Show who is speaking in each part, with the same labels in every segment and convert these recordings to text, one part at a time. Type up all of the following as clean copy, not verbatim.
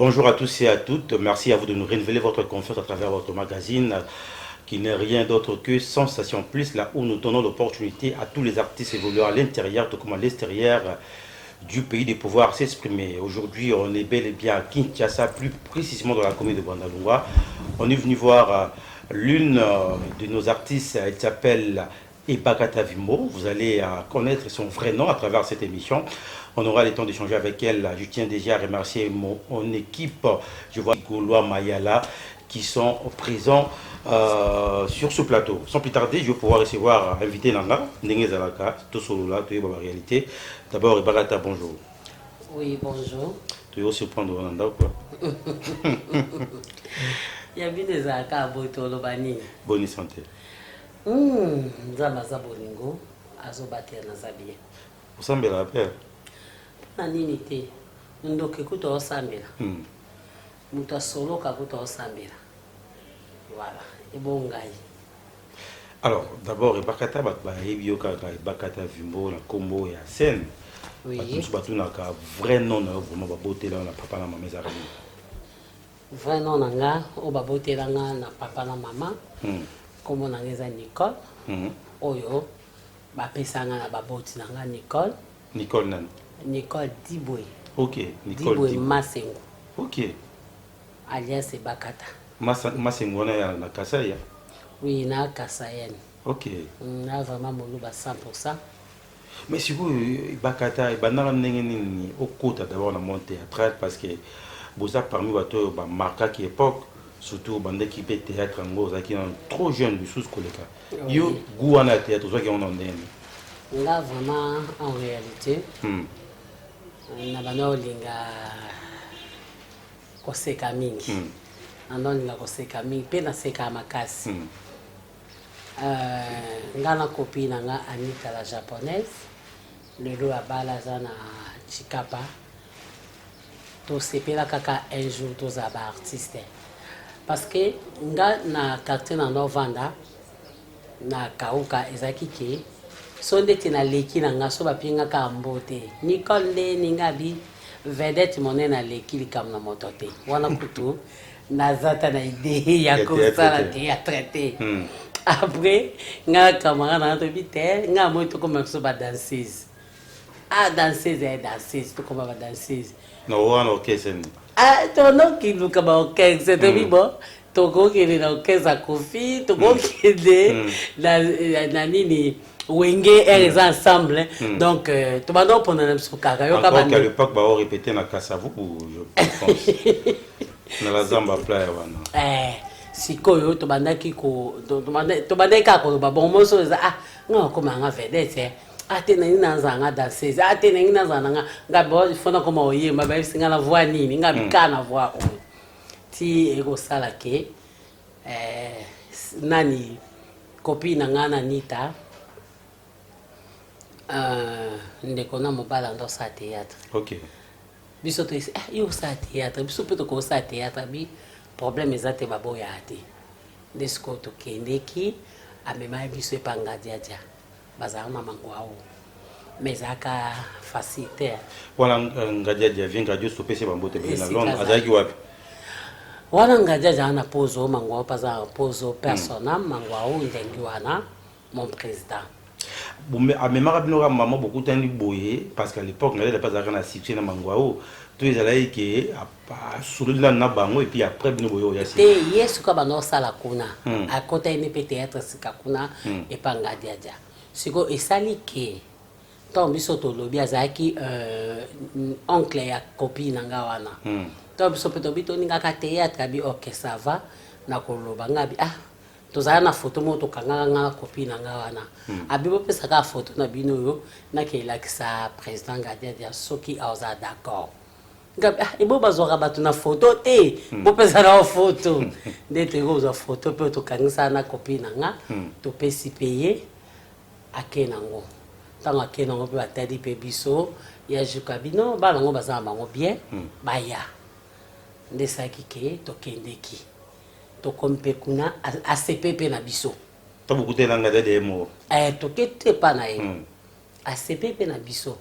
Speaker 1: Bonjour à tous et à toutes. Merci à vous de nous renouveler votre confiance à travers votre magazine qui n'est rien d'autre que Sensation Plus, là où nous donnons l'opportunité à tous les artistes évoluant à l'intérieur, tout comme à l'extérieur du pays de pouvoir s'exprimer. Aujourd'hui, on est bel et bien à Kinshasa, plus précisément dans la commune de Bandalungwa. On est venu voir l'une de nos artistes, elle s'appelle Ebakata Vimbo. Vous allez connaître son vrai nom à travers cette émission. On aura le temps d'échanger avec elle. Je tiens déjà à remercier mon équipe. Je vois Gaulois Mayala qui sont présents sur ce plateau. Sans plus tarder, je vais pouvoir recevoir invité na nga, ndenge ezalaka, tosolola, toyeba la réalité. D'abord, Ebakata, bonjour.
Speaker 2: Oui, bonjour.
Speaker 1: Tu veux surprendre Nanda quoi?
Speaker 2: Ya bino ezalaka boye, toloba nini?
Speaker 1: Bonne santé.
Speaker 2: Nzambe aza bolingo, azobatela, naza bien.
Speaker 1: Osambela mpe?
Speaker 2: Mpona nini te? Ndoki kuta osambela, moto asoloka kuta osambela, voilà, ebongai.
Speaker 1: Alors, d'abord, Ebakata, bato bayebi yo kaka Ebakata Vimbo na nkombo ya scène. Bato mosusu batunaka vrai nom na yo, vraiment babotela na papa na mama ezalaka nini?
Speaker 2: Vrai nom na nga oyo babotelanga na papa na mama, nkombo na nga eza Nicole, oyo bapesanga na baboti na nga, Nicole.
Speaker 1: Nicole nani?
Speaker 2: Nicole Dibwe.
Speaker 1: Ok, Nicole
Speaker 2: Dibwe Masengo. Alias Ebakata.
Speaker 1: Masengo wana ya na Kasai ya?
Speaker 2: Oui, na Kasaïen. Na vraiment moluba 100.
Speaker 1: Mais sikoyo, Ebakata, ebandaka ndenge nini okota d'abord na monde théâtral? Parce que boza parmi bato oyo bamarkaki époque, surtout obandaki mpe théâtre yango ozalaki nano trop jeune lisusu koleka yo. Goût wana ya théâtre ozwaki yango na ndenge
Speaker 2: nini? Nga vraiment, en réalité, na banda olinga koseka mingi. Nanda olinga koseka mingi mpe nasekaka makasi. Nga na copine na nga Anita la Japonaise, lelo abala, aza na Chikapa, tosepela kaka un jour tozala baartiste, parce que nga na quartier na novanda na Kauka ezalaki ke so ndeti naleki na nga so bapinga kaka mbote, Nicole nde ninga bi vedette monene, aleki likambo na moto te. Wana kutu naza ta na idée ya kosala théâtre te. Après, nga na camarade nanga toyebi te, nga moi tokoma biso badanseuse, ah, danseuse ya danseuse, tokoma badanseuse.
Speaker 1: Na wana orchestre nini?
Speaker 2: Ah, tonokiluka baorchestre, toyebi bon, tokokende na orchestre ya Kofi, tokokende na nini, Wenge r eza ensemble. Donc tobanda kopona na biso kaka
Speaker 1: yoka. Encore qu'à l'époque bao répété na Kasavubu, je pense, na la Zamba Playa wana.
Speaker 2: Eh, sikoyo tobandaki ko tobandaki kaka koloba bon, moso eza, ah, nga nakoma nga vedette, ah te, nangi nazala nga danseuse, ah te, nangi nazala na nga nga bon, il faut nakoma oyemba. Bayebisi nga na voix nini, nga bika na voix oyo ti ekosala ke nani, copine na nga na Nita, ndeko na mobali ando osala théâtre. Biso toyesi, ah, yo osala théâtre, biso mpe tokosala théâtre, bi problème eza te, baboyaa te. Nde sikoyo tokendeki, amemaki biso epa Ngadiadia, bazalaka na Mangwao, mais ezalaka facile te.
Speaker 1: Wana Ngadiadia, vieux Ngadio, topesi bambote ebele na Londres, azalaki wapi?
Speaker 2: Wana Ngadiadia aza na Pozo, Mangwao mpe aza na Pozo, persona Mangwao ndenge wana, mon président.
Speaker 1: Amemaka bino kaka mama bokutani boye? Parce qu'à l'époque Ngadiadia mpe azalaka na succès na Mangwao. To ezalaki ke asololi nanu na bango et puis après bino boye oya?
Speaker 2: Te, ye sikoyo banda osala kuna, akota ye nde mpe théâtre sika kuna epa Ngadiadia. Sikoyo esali ke ntango biso tolobi, azalaki oncle ya copine na nga wana, ntango biso mpe tobi toningaka théâtre, abi ok, ça va, na koloba nga abi, ah, tozala na foto moko tokangaka nga na copine na nga wana, abi bopesa kaka foto na bino oyo, nakelakisa président Ngadiadia soki azala d'accord. Ngabi, ah, ebo bazwaka bato na foto te, bopesaka foto nde toyei kozwa foto mpe tokangisaka na copine na nga, topesi mpe ye, ake nango. Ntango ake nango mpe batali mpe biso ya juka, bino bana yango baza na bango bien, baya nde esalaki ke tokendeki, tokomi mpe kuna, asepe mpe na biso.
Speaker 1: To bokutela Ngadiadia ye moko?
Speaker 2: Eh, toke te epa na ye, asepe mpe na biso.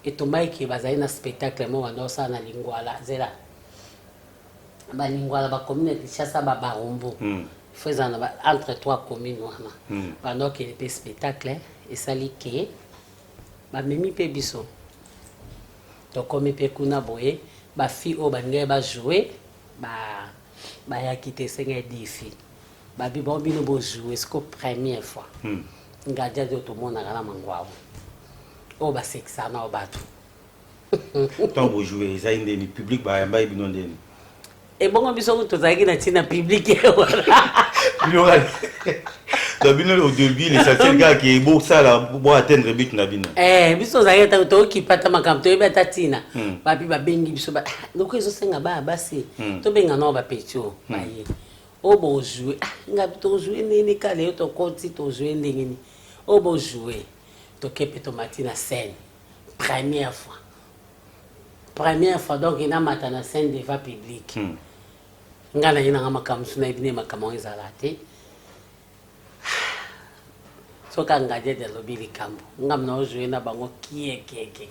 Speaker 2: Etombaki ke bazali na spectacle moko banda osala na Lingwala, zela. Balingwala, bacommune ya Kinshasa, babarumbu. Faut ezala na entre trois commune wana. Banda okende mpe spectacle, esali ke bamemi mpe biso, tokomi mpe kuna boye, bafille oyo balingaki bajoue bayaki te. Esengai 10 filles. Babi bango: "Bino bojoue siko première fois." Ngadiadi oyo tomonaka na mangwawu oyo basekisaka na oyo bato.
Speaker 1: Ntango bojoue, ezali ndeni? Public bayambaki bino ndeni?
Speaker 2: Ebongo biso tozalaki na ntina public wana.
Speaker 1: Donc bino au début, l'essentiel kaka ke bosala, bo atteindre but na bino.
Speaker 2: Eh, biso tozalaki ata tokipa ata makambo, toyebi ata ntina. Babi babengi biso, loko ezosenga baya basi, tobenga nao bapeti oyo baye oyo bojoue. Ngabi tojoue ndenge kala yo tokoti, tojoue ndenge nini oyo bojoue? Toke mpe tomati na scène première fois, première fois donc namata na scène devant public. Ngai naye nanga makambo mosusu, nayebi nde makambo yango ezala te. Soki Angadiadi alobi likambo, ngam na ojoue na bango kiekiekeke.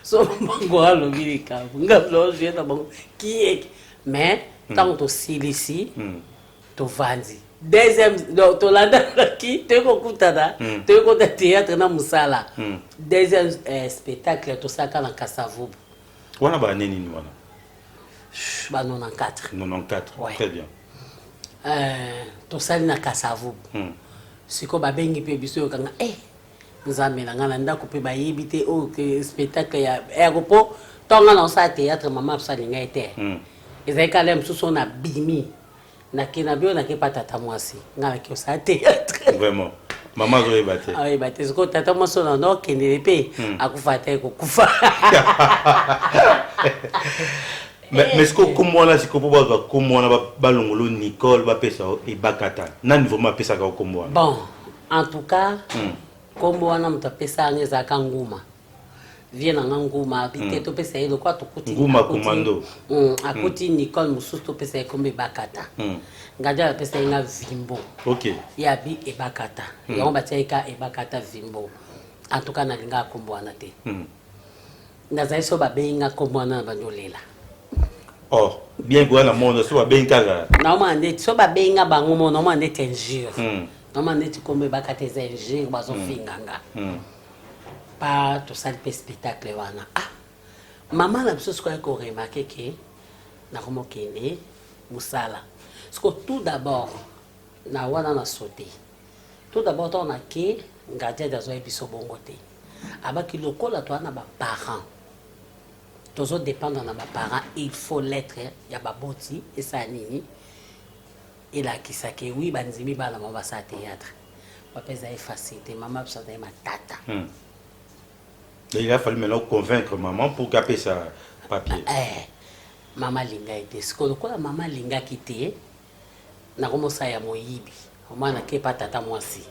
Speaker 2: So bango alobi likambo, ngam na ojoue na bango kieke. Mais ntango tosilisi, tovandi deuxième, donc tolandaki, toyei kokutana, toyei kota théâtre na mosala. Deuxième spectacle tosalaka na Kasavubu.
Speaker 1: Wana bane nini wana?
Speaker 2: Ba 94.
Speaker 1: 94.
Speaker 2: Ouais.
Speaker 1: Très bien.
Speaker 2: Tosali na Kasavubu. Sikoyo babengi mpe biso, oyokanga e Nzambe na ngai na ndako mpe bayebi te oyo ke spectacle ya ero, mpo ntongo na osala théâtre, mama biso alingai te. Ezali kala mosusu oyo nabimi, nake na bio, nake pa tata mwasi ngai, nake osala théâtre.
Speaker 1: Vraiment, mama azoyeba te?
Speaker 2: Ayeba te. Sikoyo tata mwasi oyo na okendele mpe akufa te, kokufa.
Speaker 1: Mais sikoyo kombo wana, sikoyo mpo bazwa kombo wana, balongolo Nicole, bapesa Ebakata, nani vraiment apesaka yo kombo wana?
Speaker 2: Bon, en tout cas, kombo wana moto apesa yango ezalaka Nguma, vie na nga Nguma. Abi te, topesa ye lokwa tokuti
Speaker 1: Nguma commando.
Speaker 2: Akuti Nicole mosusu, topesa ye kombo Ebakata. Ngadi apesa ye nga Vimbo. Ye abi Ebakata, yango batia ye ka Ebakata Vimbo. En tout cas, nalingaka kombo wana te. Nazali so babengi nga kombo wana na bandi olela.
Speaker 1: Oh, bien koya na monde so babengi kaka.
Speaker 2: Naomona ndeti so babengi nga bango mo, naomona ndeti injure. Naomona ndeti kombo Ebakata eza injure, bazofinga nga. Pa tosali mpe spectacle wana, ah, mama na biso sikoyo akoremarquer ke nakomokende mosala. Siko tout d'abord na wana na saute, tout d'abord ntango nake, Ngadiadi azwaki biso bongo te. Abaki lokola toza na baparent, tozodépendre na baparent, il faut lettre ya baboti esala nini, elakisaki wi bandimi bana bango basala théâtre. Papa, ezali facilité, mama biso azali matata.
Speaker 1: Il a fallu maintenant convaincre maman pour qu'apesa papier.
Speaker 2: Eh, mama alingaki te. Sikoyo lokola mama alingaki te, nakomosala ya moyibi omwana, nakepa tata mwasi,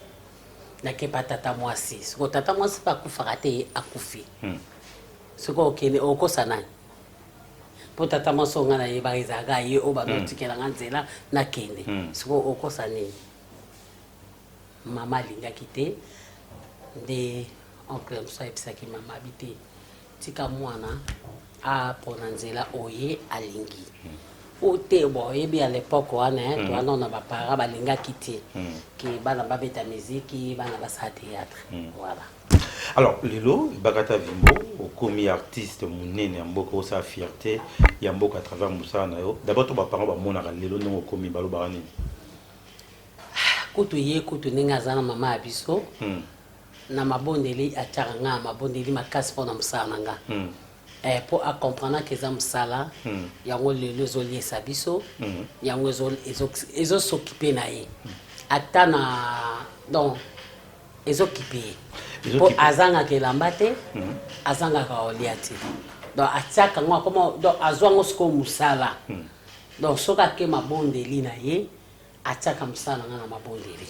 Speaker 2: nakepa tata mwasi. Sikoyo tata mwasi mpe akufaka te, akufi. Sikoyo okende okosa nani? Mpo tata mwasi oyo ngai nayebaka ezalaka ye oyo banotikelanga nzela nakende. Sikoyo okosa nini? Mama alingaki te. Nde oncle mosusu ayebisaki mama, abi te, tika mwana apona nzela oye alingi o te. Bon, oyebi à l'époque wana, towana na baparent balingaki te ke bana babeta miziki, bana basala théâtre, voilà.
Speaker 1: Alors lelo Ebakata Vimbo okomi artiste monene ya mboka, osala fierté ya mboka à travers mosala na yo. D'abord to baparent bamonaka lelo ndenge okomi, balobaka nini?
Speaker 2: Kutu ye kutu ndenge aza na mama ya biso, na mabondeli atiaka nga na mabondeli makasi mpo na mosala na nga. Mpo acomprendre eza mosala yango lelo ezoliesa biso, yango ezosokipe na ye ata na, donc ezokipe ye mpo azangaka elamba te, azangaka kolia te. Donc atiaka yango akoma, donc azwa yango sikoyo mosala. Donc soki ake mabondeli na ye, atiaka mosala na nga na mabondeli.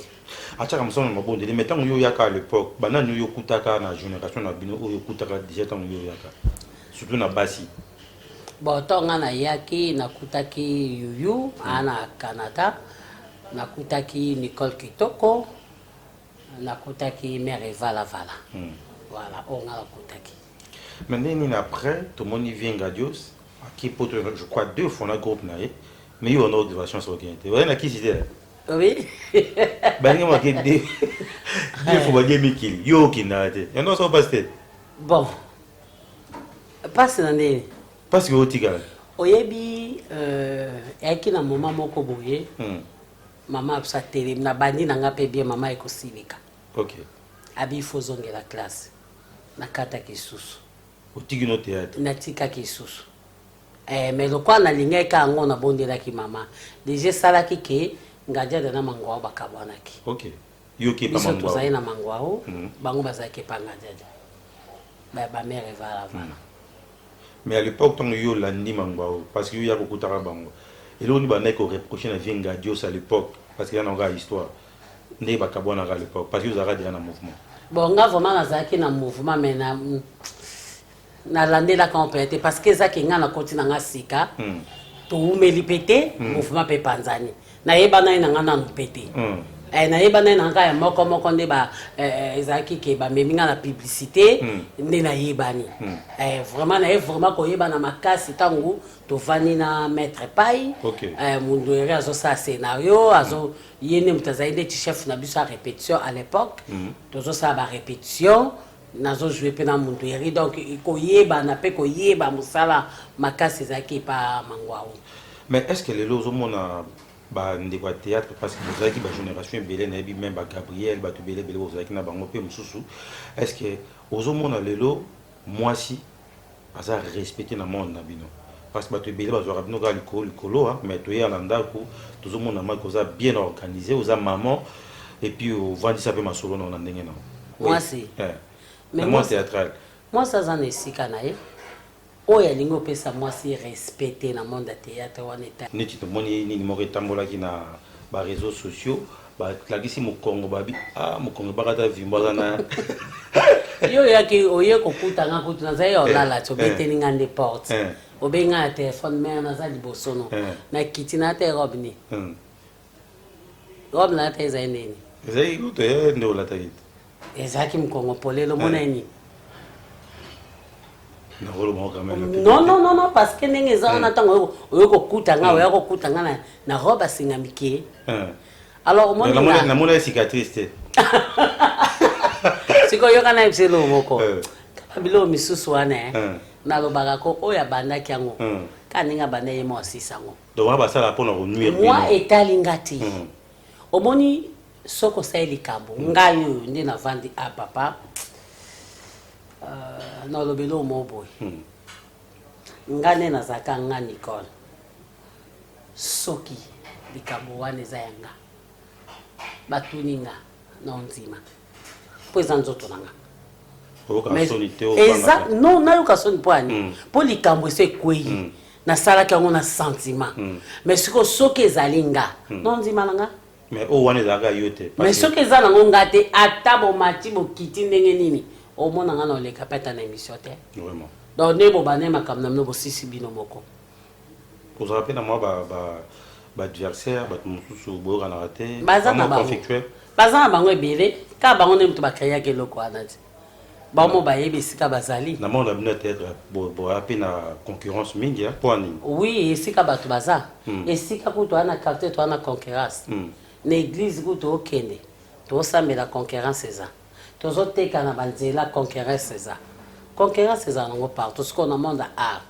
Speaker 1: Atiaka mosala na mabondeli. Mais ntango yo oyaka à l'époque, banani oyo okutaka na génération na bino, oyo okutaka déjà ntango yo oyaka, surtout na basi?
Speaker 2: Bon, ntango nga nayaki, nakutaki Yuyu aa na Canada, nakutaki Nicole Kitoko, nakutaki mare Evalavala. Voilà oyo nga nakutaki.
Speaker 1: Mais ndenge nini après tomoni vie Ngadios aki poto, je crois deux fois na groupe na ye? Mais yo wana ozwa chance okende te, oza na kisi te.
Speaker 2: Oui.
Speaker 1: Baninga bake de deux fois, badie mikili, yo okendaka te. Yango osala mpasi te?
Speaker 2: Bon, mpasi na ndeni?
Speaker 1: Parce que otikala.
Speaker 2: Oyebi, eyaki na moment moko boye, mama abiso atelemi na bandi na nga mpe bien, mama ekosilika. Abi ifo ozongela classe, nakataki lisusu.
Speaker 1: Otiki no théâtre?
Speaker 2: Natikaki lisusu. Mais lokola nalingaki kaka yango, nabondelaki mama. Déjà esalaki ke Ngadiada na Mangwao bakabwanaki.
Speaker 1: Ok, yo okepa.
Speaker 2: Biso
Speaker 1: Mangwao.
Speaker 2: Tozali na Mangwao, bango bazalaki epa Ngadiada, bamare evala vala.
Speaker 1: Mais à l'époque, ntango yo olandi Mangwao, parce que yo ya kokutaka bango, eloko nini bandaki koreproche na vie Ngadios à l'époque? Parce que ya nango kaka histoire ndenge bakabwanaka à l'époque, parce que ozalaka déjà na mouvement.
Speaker 2: Bon, nga vraiment nazalaki na mouvement, mais na nalandelaka ngo mpenza te, parce que ezaki nga nakoti na nga sika, towumeli mpe te, mouvement mpe epanzani. Nayebana ye na nga nanu mpe te. Nayebana ye na nga ya moko moko nde ba ezalaki ke bamemi nga na publicité, nde nayebani. Vraiment naye vraiment koyebana makasi ntango tovandi na maître Pai. Mundueri azosala scénario, azo ye nde moto azali ndeti chef na biso ya répétition à l'époque. Tozosala barépétition, nazojouer mpe na Mundueri. Donc koyebana mpe koyeba mosala makasi ezalaki epa Mangwao.
Speaker 1: Mais est ce que lelo ozomona bandeko ya théâtre, parce que bozalaki bagénération ebele, nayebi même baGabriel, bato ebele ebele bozalaki na bango mpe mosusu, est ce que ozomona lelo mwasi aza respecté na monde na bino? Parce que bato ebele bazwaka bino kaka likolo likolo, mais toyeya na ndako, tozomona maki oza bien organisé, oza maman, et puis ovandisa mpe masolo na na ndenge na
Speaker 2: Mwasi?
Speaker 1: Na monde théâtral.
Speaker 2: Mwasi aza na esika na ye. Oyo alingi opesa mwasi respect te na monde ya théâtre wana eta.
Speaker 1: Neti tomoni nini moko etambolaki na baréseaux sociaux, balakisi mokongo, babi ah, mokongo ebakata vimbo aza na
Speaker 2: Yo oyaki, oye kokuta nga kutu nazali ya olala ti obeteli nga nde porte, obengi nga na telefone, mare naza liboso no, nakiti na te robe ni robe na te ezali nini?
Speaker 1: Ezali kutu ye nde olataki te.
Speaker 2: Ezalaki mokongo polele, omona ye nini?
Speaker 1: Non.
Speaker 2: Non, non, non, parce que ndenge eza wana, ntango oyo kokuta nga, oya kokuta nga na robe asinga mike, alors omoni.
Speaker 1: Namona ye cicatrice te.
Speaker 2: Sikoyo yoka na yebisa eloko moko. Kaka biloko misusu wana, nalobaka ko oyo abandaki yango, kaka ndenge abanda ye mo asisa yango.
Speaker 1: Donc wana basala mpona konuire.
Speaker 2: Moi etali nga te. Omoni, soki osali likambo, ngai oyo nde navandi a papa, nalobeli oyo mo boye, nga nde nazalaka nga Nicole, soki likambo wana eza ya nga, batuni nga na ondima, mpo eza nzoto na nga. Eza non, nayoka soni mpo ani? Mpo likambo esi ekwei, nasalaki yango na sentiment. Mais sikoyo soki ezali nga, na ondima na nga.
Speaker 1: Mais oyo wana ezalaka yo te.
Speaker 2: Mais soki eza nango nga te, ata bomati bokiti ndenge nini, omona nga na oleka mpe ata na émission te.
Speaker 1: Vraiment?
Speaker 2: Donc nde bobanda makambo na bino, bosisi bino moko.
Speaker 1: Ozala mpe na mwa baadversaire, bato mosusu boyokanaka te?
Speaker 2: Baza na bango, baza na bango ebele. Kaka bango nde moto bakreaki eloko wana ti bango bayebi esika bazali.
Speaker 1: Na monde na bino ya théâtre, boya mpe na concurrence mingi, mpo ya nini?
Speaker 2: Oui, esika bato baza, esika kutu toa na quartier, toa na concurrence. Na église kutu okende tosambela, concurrence eza. Tozoteka na banzela, concurrence eza. Concurrence ezala nango partout. Sikoyo na monde ya art,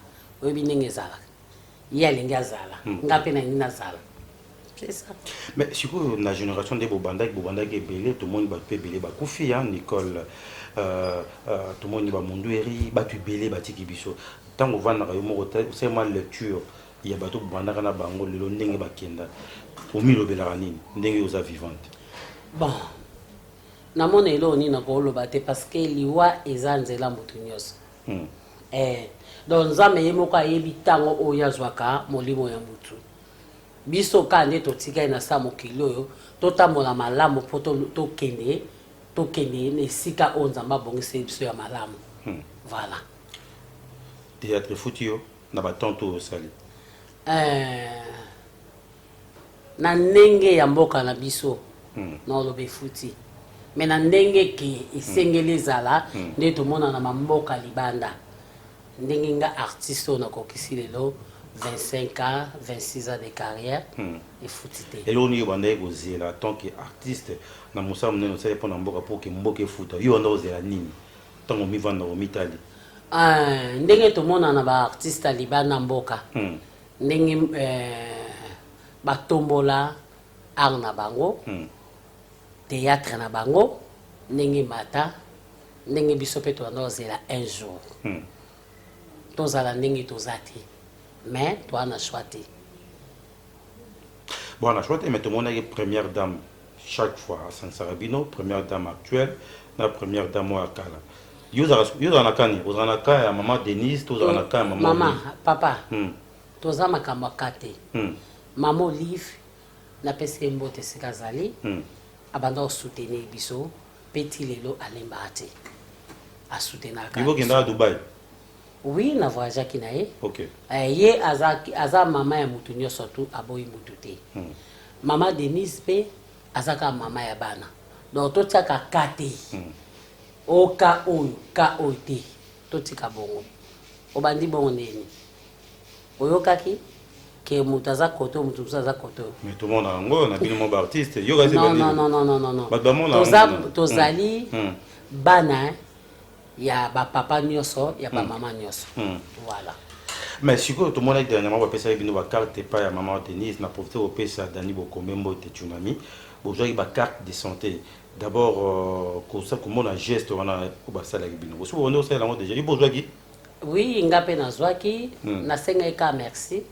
Speaker 2: oyebi ndenge ezalaka, ye alingi azala, nga mpe nalingi nazala, c'est ça.
Speaker 1: Mais sikoyo na génération nde bobandaki, bobandaki ebele, tomoni bato mpe ebele bakufi ya Nicole, tomoni bamundueri, bato ebele batiki biso. Ntango ovandaka yo moko, osali mwa lecture ya bato bobandaka na bango, lelo ndenge bakenda, omilobelaka nini ndenge oza vivante?
Speaker 2: Bon, namona eloko nini nakoloba te, parce que liwa eza nzela moto nyonso. Donc Nzambe ye moko ayebi ntango oyo azwaka molimo ya motu. Biso kaka nde totikali na sa mokili oyo, totambola malamu mpo tokende na esika oyo Nzambe abongiseli biso ya malamu. Voilà.
Speaker 1: Théâtre efuti yo na batante oyo osali?
Speaker 2: Na ndenge ya mboka na biso, naoloba efuti, mais na ndenge ke esengeli ezala nde tomona na bamboka libanda, ndenge nga artiste oyo nakokisi lelo. 25 ans, 26 ans de carrière, efuti te.
Speaker 1: Eloko nini yo bandaki kozela en tant que artiste na mosala monene osali mpona mboka, mpo ke mboka efuta yo? Banda kozela nini ntango omivanda, omitali?
Speaker 2: Ah, ndenge tomona na baartiste ya libanda mboka, ndenge batombola art na bango, théâtre na bango, ndenge mata, ndenge biso mpe tobanda kozela un jour tozala ndenge toza te, mais toza na choix te.
Speaker 1: Bon, na choix te, mais tomonaki première dame chaque fois asangisaka bino, première dame actuelle na première dame oyo ya kala. Yo ozala na kani? Ozala na ka ya mama Denise to ozala na ka ya mama
Speaker 2: Mama
Speaker 1: Olive?
Speaker 2: Papa, toza makambo ya ka te. Mama Olive, napesi ye mbote esika azali. Abanda kosoutenir biso mpe ti lelo alembaka te, asoutenaka.
Speaker 1: Yo okendaka Dubai?
Speaker 2: Oui, na voyageaki na ye.
Speaker 1: Eh,
Speaker 2: ye aza mama ya mutu nyonso tu, aboyi mutu te. Mama Denise mpe aza kaka mama ya bana, donc totiaka ka te. O ka oyo, ka oyo te, totika bongo. Obandi bongo ndeni oyokaki ke moto aza kote oyo, moto mosusu aza kote oyo?
Speaker 1: Mais tomona yango na bino mo baartiste, yo kasi.
Speaker 2: Non, non, non, non, non, non, non.
Speaker 1: Bato bamona
Speaker 2: Toza
Speaker 1: yango.
Speaker 2: tozali bana ya bapapa nyonso, ya bamama nyonso. Voilà.
Speaker 1: Mais sikoyo tomonaki dernièrement bapesaki bino bacarte epai ya mama Denise. Na profite kopesa Dani Bokombe mbote, Tsunami. Bozwaki bacarte de santé d'abord, kosa komona geste wana oyo basalaki bino, bosi bobandi kosalela yango déjà? Yo bozwaki?
Speaker 2: Oui, nga mpe nazwaki. Nasengaki kaka merci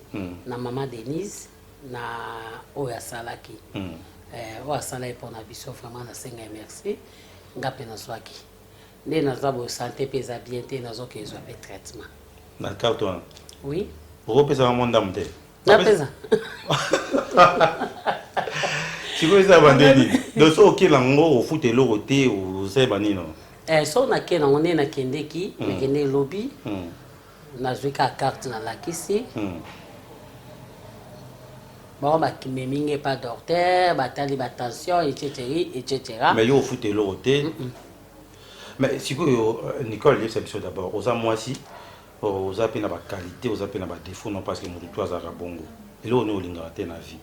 Speaker 2: na mama Denise na oyo asalaki, oyo asalaki mpona biso. Vraiment nasengaki merci. Nga mpe nazwaki. Nde naza boye, santé mpe eza bien te, nazoki ezwa mpe traitement.
Speaker 1: Na carte wana?
Speaker 2: Oui.
Speaker 1: Okopesaka mwa ndambo te?
Speaker 2: Napesa.
Speaker 1: Sikoyo eza bandeni, donc so okela yango, ofuta eloko te, osayeba nini?
Speaker 2: Eh, so nake nango nde nakendeki, nakende elobi, nazwi kaka carte, nalakisi bango, bamemi nge pa docteur, batali batension, etc, etc.
Speaker 1: Mais yo ofuta eloko te. Mais sikoyo, Nicole, yebisa biso d'abord, oza mwasi, oza mpe na baqualité, oza mpe na badéfaut, non? Parce que motu to azalaka bongo. Eloko nini olingaka te na vie?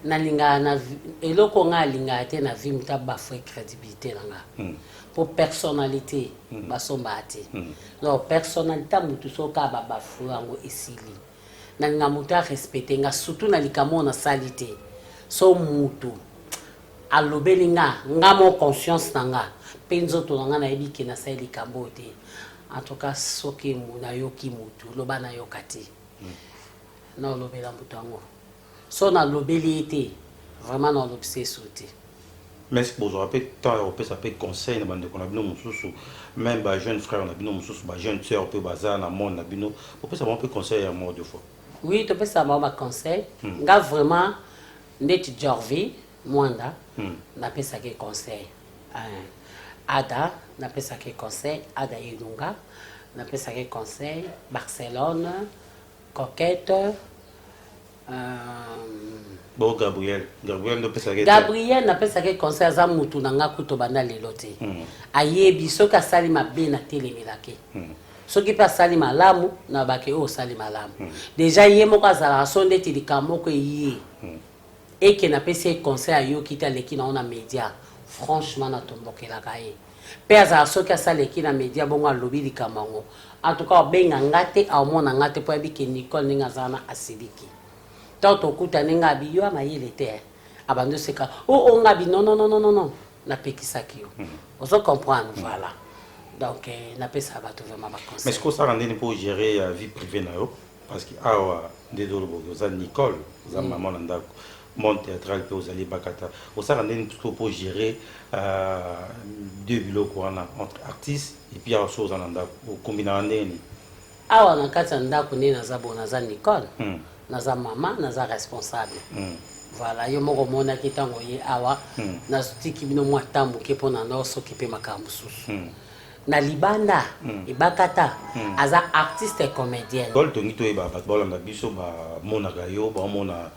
Speaker 2: Nalingaka na eloko nga alingaka te na vie, moto abafouer crédibilité na nga, mpo personnalité basombaka te. Donc personnalité ya motu, soki kaka babafouer yango, esili. Nalinga motu arespecte nga, surtout na likambo oyo nasali te. So mutu alobeli nga, nga mo conscience na nga mpe nzoto na nga nayebi ke nasali likambo oyo te. En tout cas, soki nayoki mutu loba, nayoka te, naolobela moto yango. So nalobeli ye te, vraiment naolobisa esu te.
Speaker 1: Mais bozwaka mpe temps ya kopesa mpe conseil na bandeko na bino mosusu, même bajeune frère na bino mosusu, bajeune sœur mpe baza na monde na bino, bopesa bango mpe conseil ya mot de fois?
Speaker 2: Oui, topesa bango baconseil. Nga vraiment, ndeti Jorvi Mwanda, napesaki conseil. Ada, napesaki conseil. Ada Elunga, napesaki conseil. Barcelone Coquette,
Speaker 1: Bo Gabriel, Gabriel nde opesaki?
Speaker 2: Gabriel, napesaki conseil. Aza mutu na nga kuto banda lelo te. Ayebi soki asali mabe, natelemelaki. Soki mpe asali malamu, na bake oyo osali malamu. Déjà ye moko azalaka so ndeti likambo moko eye eke, napesi ye conseil, ayoki te, aleki nango na média, franchement natombokelaka ye mpe. Azala soki asaleki na média bongo, alobi likambo yango, en tout cas obenga nga te, aomona nga te, mpo ayebi ke Nicole ndenge aza wana, asiliki. Ntango tokutani, nga abi yo amayele te, abandi oseka o o nga abi non, non, non, non, non, napekisaki yo. Ozo comprendre? Voilà, donc napesaka bato vraiment baconseil.
Speaker 1: Mais ce osala ndeni mpo gérer ya vie privée na yo? Parce que awa nde toloboki, oza Nicole, oza mama na ndako, monde théâtral mpe ozali bakata. Osala ndeni mpo gérer deux biloko wana, entre artiste et puis awa so oza na ndako, okombinaka ndenge nini?
Speaker 2: Awa na kati ya ndako, nde naza bo, naza Nicole, naza mama, naza responsable. Voilà, yo moko omonaki ntango ye awa, nazotiki bino mwa ta moke mpo na nao soki mpe makambo mosusu na libanda. Ebakata aza artiste comédienne.
Speaker 1: Nicole, tongi toyeba, bato baolanda biso, bamonaka yo, baomona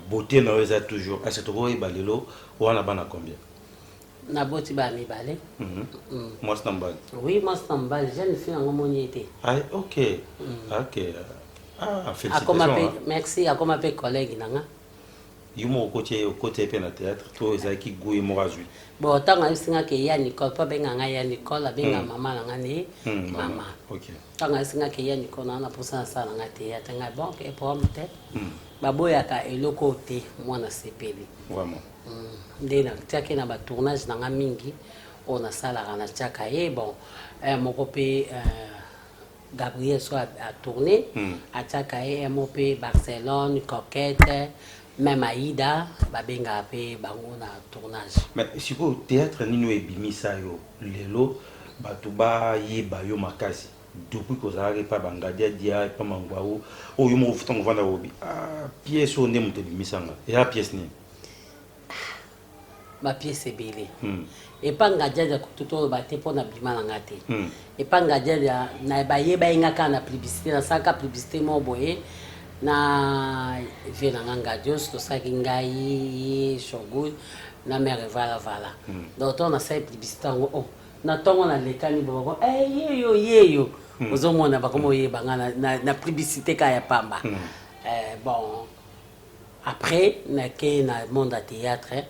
Speaker 1: beauté na yo eza toujours. Est ce tokoyeba lelo wana bana combien?
Speaker 2: Naboti bana mibale.
Speaker 1: Mwasi na mobali?
Speaker 2: Oui, mwasi na mobali. Jeune fille yango moni ye te.
Speaker 1: Ah, ok. Ah,
Speaker 2: Akoma
Speaker 1: félicitations.
Speaker 2: mpe
Speaker 1: Hein.
Speaker 2: Merci, akoma mpe collègue na nga.
Speaker 1: Yo moko okoti ye mpe na théâtre to ezalaki goût ye moko azwi?
Speaker 2: Bon, ntango ayebisingaki ya Nicole, mpo abenga ngai ya Nicole, abenga mama na nga nde mama. Ntango ayebisingaki ya Nicole, naa na mposa nasala na nga théâtre, ngai bon, ke problème te, baboyaka eloko oyo te, mwana sepeli. Nde natiaki na batournage na nga mingi oyo nasalaka, natiaka ye. Bon, moko mpe Gabriel so atourne, atiaka ye mo mpe Barcelone, Coquette, même Aïda, babengaka mpe bango na tournage.
Speaker 1: Mais sikoyo, théâtre nini oyo ebimisa yo lelo, bato bayeba yo makasi depuis kozalaki epa Bangadiadia, epa Mangwau, oyo moko ntango ovanda obi: ah, pièce oyo nde moto ebimisanga, eza pièce nini?
Speaker 2: Bapièce ebele. Epa Ngadiadia kutu toloba te, mpo na bima na nga te. Epa Ngadiadia na bayeba ye nga kaka na publicité, nasalaka publicité moko boye na vie na nga Ngadios, tosalaki ngai, ye, Shogun na mare Valavala. Donc ntongo nasali publicité yango, oh, na ntongo nalekani boko eh, yeyo yeyo, ozomona bakoma oyeba nga na publicité kaka ya pamba. Bon, après nakei na monde ya théâtre.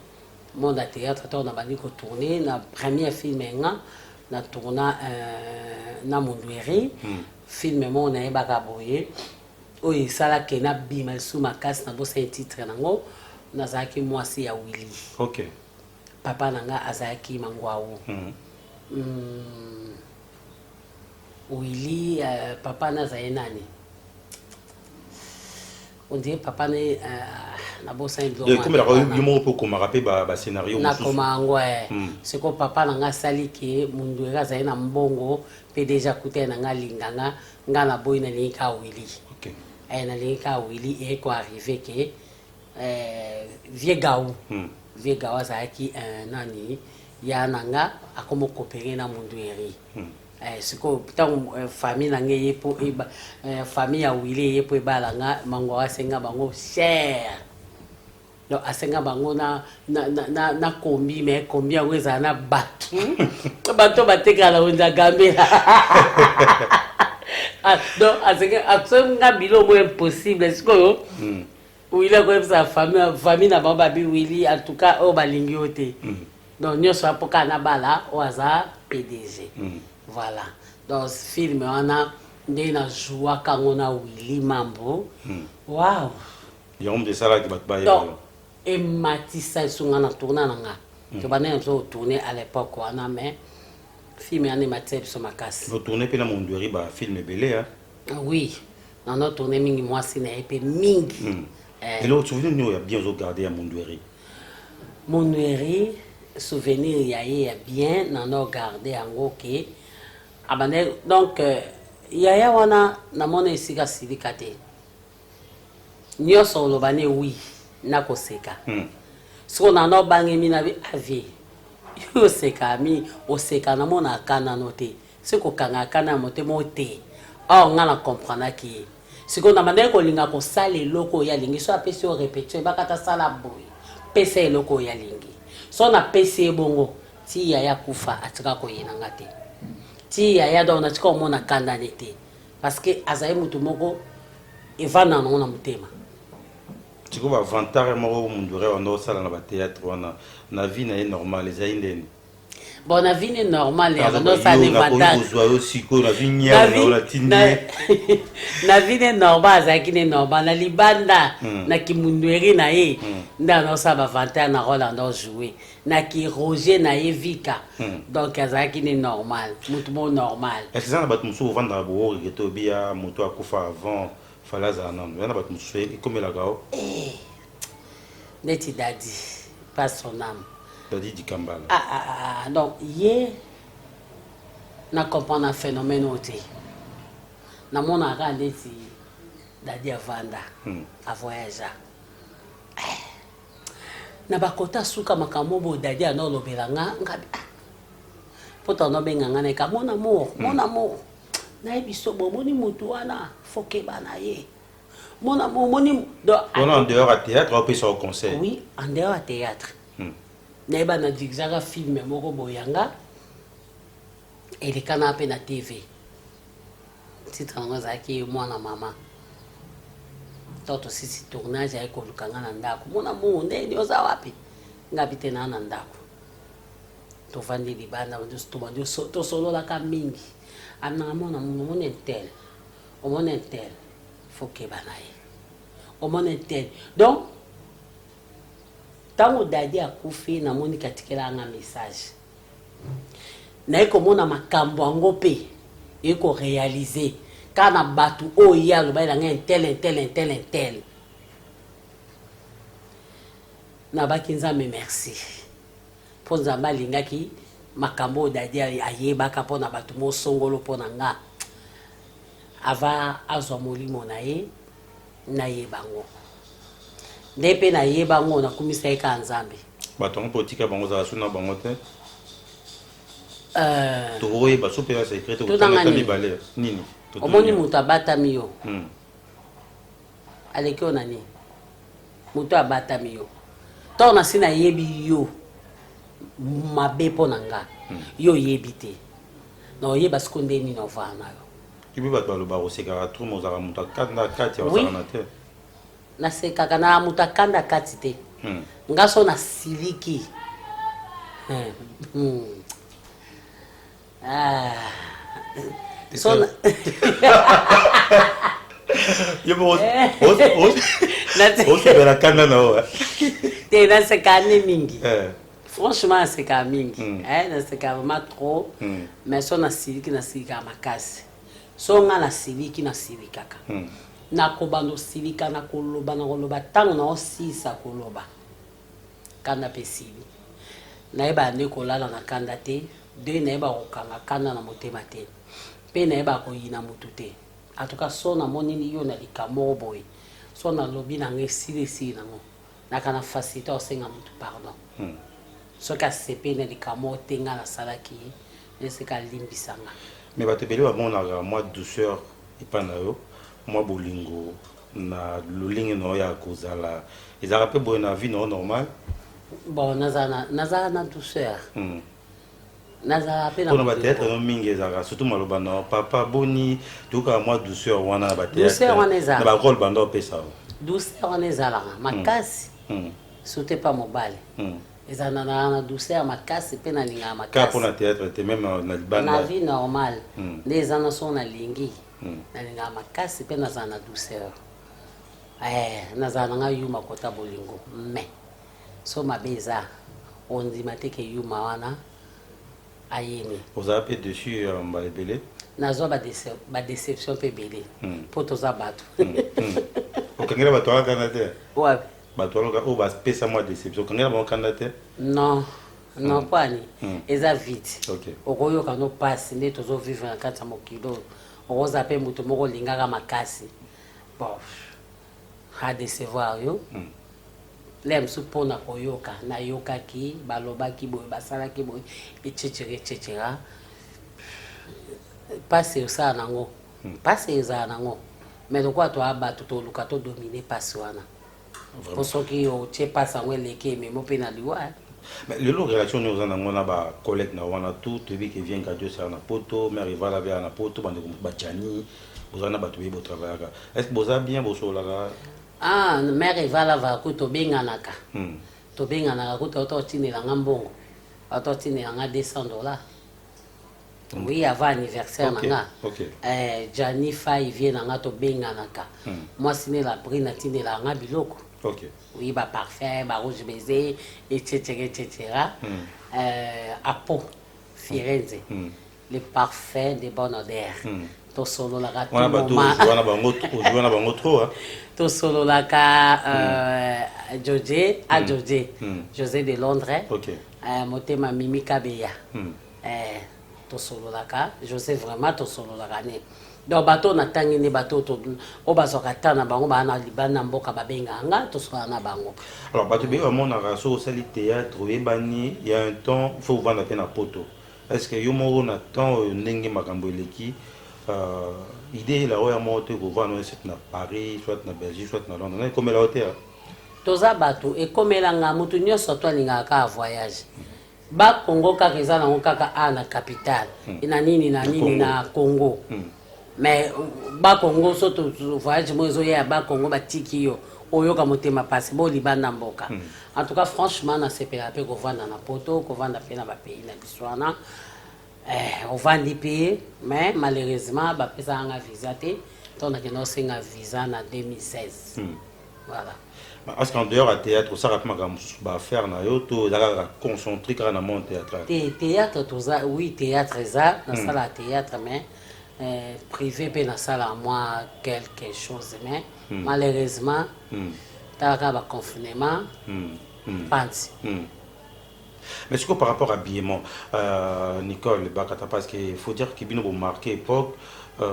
Speaker 2: Monde ya théâtre, ntango nabandi kotourne na premier film nga na tourna na Mondweri, film moko nayebaka boye oyo esalaki nabima lisusu makasi, nabosani titre nango, nazalaki mwasi ya Willi. Papa na nga azalaki Mangwau. Willi, papa na azali nani? On dirait papa ne nabosani biloko.
Speaker 1: Ekomelaka yo moko mpe okomaka mpe bascénario mosusu?
Speaker 2: Nakoma yango. Sikoyo papa na nga asali ke Mundueri azali na mbongo mpe déjà kutani na nga, alinga nga, nga naboyi, nalingi kaka Willi. Nalingi kaka Willi. Eye koarrive ke vieux Gau, vieux Gau azalaki nani ya na nga, akoma okopere na Mundueri. Sikoyo ntango famille na ngai eye mpo famille ya Willi eye mpo ebala nga, Mango asenga bango cher, donc asenga bango na kombi, mais kombi yango ezala na bato batekaka na wenze ya Gambela. Ah, donc asenga biloko impossible. Sikoyo Willi akoyebisa famille na bango, babi Willi en tout cas oyo balingi yo te. Donc nyonso apoka na bala oyo aza PDG. Voilà, donc film wana nde nazwaka yango na Willi Mambo. Wow.
Speaker 1: Yango moto esalaki bato bayeba
Speaker 2: Donc
Speaker 1: yo.
Speaker 2: Ematisa esunga na tourna na nga, tobandaki na biso kotourne à l'époque wana, mais film wana ematisa biso makasi.
Speaker 1: Otourne mpe na Mondweri bafilm ebele, hein?
Speaker 2: Oui, nano tourne mingi, mwasi na ye mpe mingi.
Speaker 1: Eloko, souvenir nini oyo ya bien ozogarde ya Mondweri?
Speaker 2: Monweri, souvenir ya ye ya bien nano garde yango ke abandaki, donc yaya wana namona esika silika te, nyonso oloba ne wi, nakoseka. Sikoyo nano obangemi na bi avie yo oseka mi oseka, namona akanano te, soki kokanga akana ya motema o te. Or nga na comprendaki ye. Sikoyo na bandaki kolinga kosala eloko oyo alingi. So apesi yo répétition, ebaka sala boye, pesa eloko oyo alingi. So napesi ye bongo ti yaya kufa, atika koyina nga te ti yaya. Donc natika komona kandani te, parce que azali motu moko evanda nango na motema.
Speaker 1: Sikoyo bavantard moko Mundure wana osala na bathéâtre wana, na vie na ye normal ezali ndeni?
Speaker 2: Bon, na vie ne normal ya bandosala ne vantard.
Speaker 1: Kozwa yo sikoyo nazwi nyama natindi.
Speaker 2: Na vie ne normal, azalaki ne normal na libanda. Na kimundweri na ye nde anosala bavantard na rôle ando joue na kiroger na ye vika. Donc azalaki ne normal, motu moko normal.
Speaker 1: Est ce eza na bato mosusu ovandaka boorege to obi ya moto akufa avant, fale azala nano? Eza na bato mosusu ekomelaka o?
Speaker 2: Neti Dadi, pas son âme.
Speaker 1: Dadi Dikambala.
Speaker 2: Ah, ah, ah, ah, donc ye na comprendre na phénomène oyo te, namonaka neti Dadi avanda, avoyagea eh. Na bakota suka makambo boyo, Dadi ana olobela nga ngabi, ah. Mpo tano obenga nga na eka mon amour, mon amour, nayebi so bomoni mutu wana, fokeba na ye, mon amour, moni.
Speaker 1: Donc wana en dehors ya théâtre opesa o conseil?
Speaker 2: Oui, en dehors ya théâtre. Nayeba na dirigeaka film moko boye yanga elekana mpe na TV, titre yango ezalaki Mwana Mama. Ntango tosisi tournage, aye koluka nga na ndako. Mona mungu ndeni, oza wapi? Nga bi te, naa na ndako. Tovandi libanda, tobandi tosololaka mingi. Aminanga, mona mungu, omoni un tel, omoni un tel, faut keba na ye, omoni un tel. Donc ntango Dadi akufi, namoni katikela nga message, naye komona makambo yango mpe ekoréaliser kaka na bato oyo ye alobaki na ngai, un tel, un tel, un tel, un tel. Nabaki Nzambe merci, mpo Nzambe alingaki makambo oyo Dadi ayebaka mpo na bato mosongolo mpo na nga ava azwa molimo na ye. Nayeba yango nde mpe nayeba yango, nakumisa ye kaka Nzambe.
Speaker 1: Bato yango mpe otika bango, ozala su na bango te? Tokoyeba so mpe ya secret te?
Speaker 2: Totanga
Speaker 1: kotanga
Speaker 2: nini?
Speaker 1: Mibale nini?
Speaker 2: Omoni moto abatami yo, aleki yo na nini? Moto abatami yo, ntango nasi nayebi yo mabe mpo na nga, yo oyebi te, na oyeba siko nde nini ovaa na yo.
Speaker 1: Kibi bato balobaka osekaka trop, mais ozalaka moto akanda kati ya
Speaker 2: Oui.
Speaker 1: ozalaka na te?
Speaker 2: Nasekaka na moto akanda kati te. Nga so nasiliki. Ah. So
Speaker 1: Yo moko osepela kanda na yo?
Speaker 2: Te, naseka ne mingi. Franchement, naseka mingi. Eh, naseka vraiment trop. Mais so nasiliki, nasilikaka makasi. So nga nasiliki, nasilikaka, nakobanda osilika, nakoloba, nakoloba. Ntango naosilisa koloba, kanda mpe esili. Nayebaka nde kolala na kanda te. De nayebaka kokanga kanda na motema te, mpe nayebaka koyina motu te. En tout cas, so namoni yo na likambo moko boye, so nalobi na nga, esili, esili nango. Naka na facilité osenga motu pardon. Soki asepeli na likambo moko te nga nasalaki ye, esika alimbisanga.
Speaker 1: Mais bato ebele bamonaka mwa douceur epai na yo, mwa bolingo na lolenge na yo ya kozala. Ezalaka mpe boye na vie na yo normal?
Speaker 2: Bon, nazala na douceur. Nazala mpe na
Speaker 1: Mpona
Speaker 2: bolingo.
Speaker 1: Bathéâtre no mingi ezalaka surtout maloba na yo, papa boni, tokaka mwa douceur wana na
Speaker 2: Douceur wana
Speaker 1: bathéâtre
Speaker 2: ezalaka.
Speaker 1: na barôle banda opesa yo.
Speaker 2: Douceur wana ezalaka makasi, surtout epa mobali. Ezala na douceur makasi mpe nalingaka
Speaker 1: Kaka
Speaker 2: makasi.
Speaker 1: mpona théâtre te, même na
Speaker 2: Na
Speaker 1: libanda?
Speaker 2: Vie normale nde eza na so nalingi, nalingaka makasi mpe nazala na douceur. Eh, nazala na ngai yuma kota bolingo, mais so mabe eza, ondima te ke yuma wana ayemi.
Speaker 1: Ozala mpe dessus ya mbala ebele?
Speaker 2: Nazwa badéception mpe ebele, mpo toza bato.
Speaker 1: Okangela bato wana kanda te?
Speaker 2: Wapi?
Speaker 1: Bato wana oyo bapesa mwa déception, okangela bango kanda te?
Speaker 2: Non, non, mpo ani eza vite. Okoyoka no mpasi nde tozovivre na kati ya mokili oyo. Okozala mpe moto moko olingaka makasi, bon, adécevoir yo. Le mosusu mpona koyoka, nayokaki balobaki boye, basalaki boye, etc., etc. Mpasi osala nango, mpasi ezala nango, mais lokola toya bato, toluka todominer mpasi wana, po soki otie mpasi yango eleki, ememo mpe na liwa.
Speaker 1: Mais lelo, relation nini oza nango na bacollègue na wana? Tout toyebi ke vien Gadio osala na poto, mare Evala abe na poto, bandeko bajani, boza na bato boye botravaillaka. Est ce que boza bien, bosololaka?
Speaker 2: Ah, mare Evala vaku, tobenganaka. Tobenganaka kutu, auta otindelanga mbongo, auta otindelanga 200 $, oui, avant anniversaire na nga. Eh, Jani Fai, vie na nga, tobenganaka. Mwasi ne la brine atindelaka nga biloko. Oui, baparfum, barouge baiser, etc., etc. Apo Firenze, le parfum de bonne odeur. Tosololaka tout
Speaker 1: Wana bato
Speaker 2: moment.
Speaker 1: ojua na bango, ojua na bango trop, hein?
Speaker 2: Tosololaka. José a José, José de Londres. Motema Mimi Kabeya. Tosololaka José, vraiment tosololaka ne. Donc bato oyo natangi nde bato oyo bazwaka ta na bango, baa na libanda na mboka, babengaka nga, tosolana na bango.
Speaker 1: Alors bato ebele bamonaka soki osali théâtre, oyebani, ya un temps faut ovanda mpe na poto. Est ce que yo moko na temps oyo, ndenge makambo eleki, idée eyela oyo ya moko te kovanda oyo soit na Paris, soit na Belgique, soit na Londres, na ekomela yo te, ah?
Speaker 2: Toza bato, ekomelanga motu nyonso to alingaka kaka voyage. Bakongo kaka eza nango kaka a na capitale na nini na nini.
Speaker 1: Congo.
Speaker 2: Na Congo. Mais Bakongo, so voyage mo ezoya ya Bakongo, batiki yo, oyoka motema pasi bo libanda mboka. En tout cas, franchement, nasepela mpe kovanda na Poto, kovanda mpe na bapays na biso wana. Ovandi mpe, mais malheureusement bapesaka nga visa te. Ntango nakenda kosenga visa na 2016, voilà.
Speaker 1: Parce qu'en dehors ya théâtre, osalaka mpe makambo mosusu, baaffaire na yo, to eza kaka concentré kaka na monde théâtral?
Speaker 2: Te, théâtre toza, oui, théâtre eza, nasala théâtre, mais privé mpe nasala mwa quelque chose, mais malheureusement talaka baconfinement, panzi.
Speaker 1: Mais sikoyo, par rapport à habillement, Nicole Bakata, parce que faut dire que bino bomarqué époque,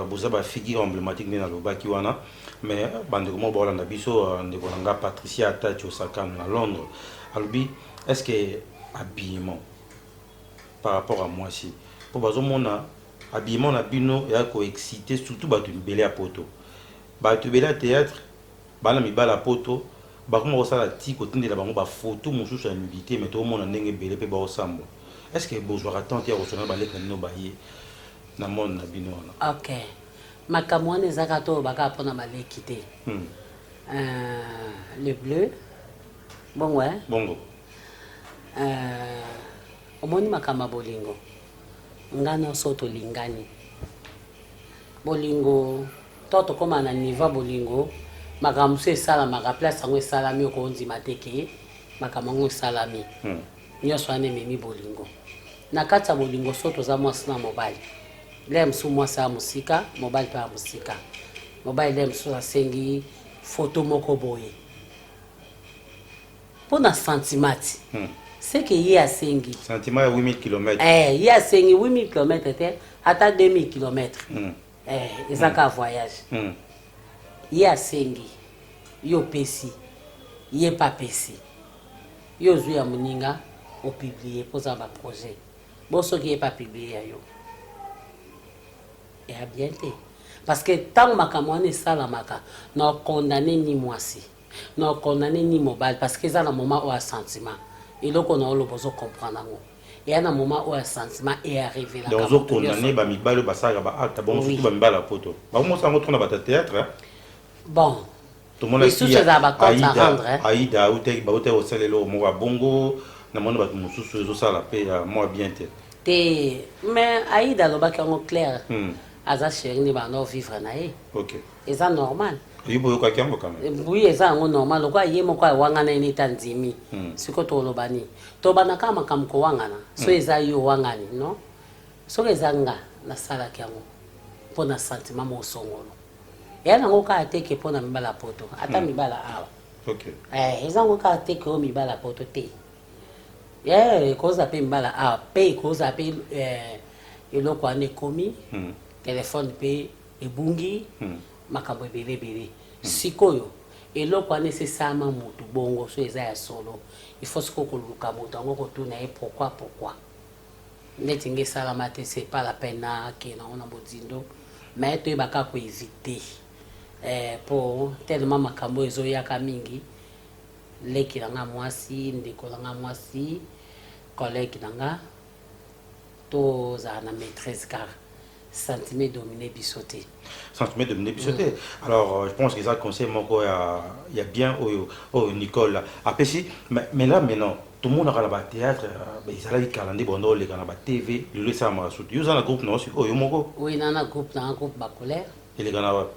Speaker 1: boza bafigure emblématique nde nalobaki wana. Mais bandeko moko baolanda biso, ndeko na nga Patricia Atati Osakano na Londres alobi: est ce que habillement par rapport à mwasi, mpo bazomona habillement na bino eya koexcite surtout bato ebele ya Poto, bato ebele ya théâtre, bana mibala ya Poto bakoma kosala ti kotindela bango bafoto mosusu ya nudité, mais toomona ndenge ebele mpe baosambwa. Est ce que bozwaka temps te ya kosona baleki na bino baye na monde na bino wana?
Speaker 2: Ok, makambo wana eza kaka toyobaka mpona baleki te. Le bleu bongo, eh?
Speaker 1: Bongo.
Speaker 2: Omoni makambo ya bolingo, nga nyonso tolingani bolingo to tokóma na niveau ya bolingo, makambo mosusu esalamaka, place yango esalami, okondima te ke makambo yango esalami. Nyonso wana ememi bolingo. Na kati ya bolingo, so toza mwasi na mobali, le mosusu mwasi ya mosika, mobali mpe ya mosika, mobali le mosusu asengi foto moko boye mpo na sentiment ti seke ye asengi.
Speaker 1: Sentiment ya 8000 km.
Speaker 2: Eh, ye asengi 8000 km te, ata 2000 km. Eh, eza kaka voyage. Ye asengi, yo opesi, ye mpe apesi yo, ozwi ya moninga, opublie mpo oza baprojet bo. Soki ye mpe apublie ya yo, eya bien te, parce que ntango makambo wana esalamaka, na okondane ni mwasi, na okondane ni mobali, parce que eza na moment oyo ya sentiment. Eloko na oloba, ozocomprendre yango, eya na moment oyo ya sentiment earrivelaka.
Speaker 1: Donc ozokondane bamibali oyo basalaka baacte bongo, surtout bamibali ya Poto, bakomosa yango trop na bato ya théâtre.
Speaker 2: Bon, lisusu ezala bacompte à rendre.
Speaker 1: Aida autaki, bautaki kosala eloko moko ya bongo, namoni bato mosusu ezosala mpe ya mwa bien te.
Speaker 2: Te, mais Aida alobaki yango clair. Aza chéri nde banda ovivre na ye. Eza normal.
Speaker 1: Yo boyokaki yango quand même?
Speaker 2: Oui, eza yango normal. Lokola ye moko awangana ye neti andimi, sikoyo toloba nini? Tobanda kaka makambo kowangana. So eza yo owangani, non, soki eza nga, nasalaki yango mpo na sentiment moko songolo. Eya nango kaka te ke mpo na mibala Poto, ata mibala awa. Eza yango kaka te ke oyo mibala Poto te. Ekozala mpe mibala awa mpe, ekozala mpe eloko wana ekomi telefone mpe ebungi, makambo ebele ebele. Sikoyo eloko wana esesalama motu bongo, so eza ya solo, il faut sikoyo koluka moto yango, kotuna ye pourquoi, pourquoi. Neti nge esalama te, c'est pas la peine nakende nango na bozindo, mais toyebaka koevite, po tellement makambo oyo ezoyaka mingi. Leki na nga mwasi, ndeko na nga mwasi, collègue na nga, tozala na maîtrise kaka, sentiment domine biso te.
Speaker 1: Sentiment domine biso te. Alors je pense que eza conseil moko ya bien oyo Nicole apesi. Mais là maintenant, tomonaka na bathéâtre, ezalaki kala nde bondo oleka na batv, lelo esalamaka sutu. Yo oza na groupe na yo sikoyo, yo moko?
Speaker 2: Oui, na groupe na groupe Bacouleur.
Speaker 1: Eleka na wapi?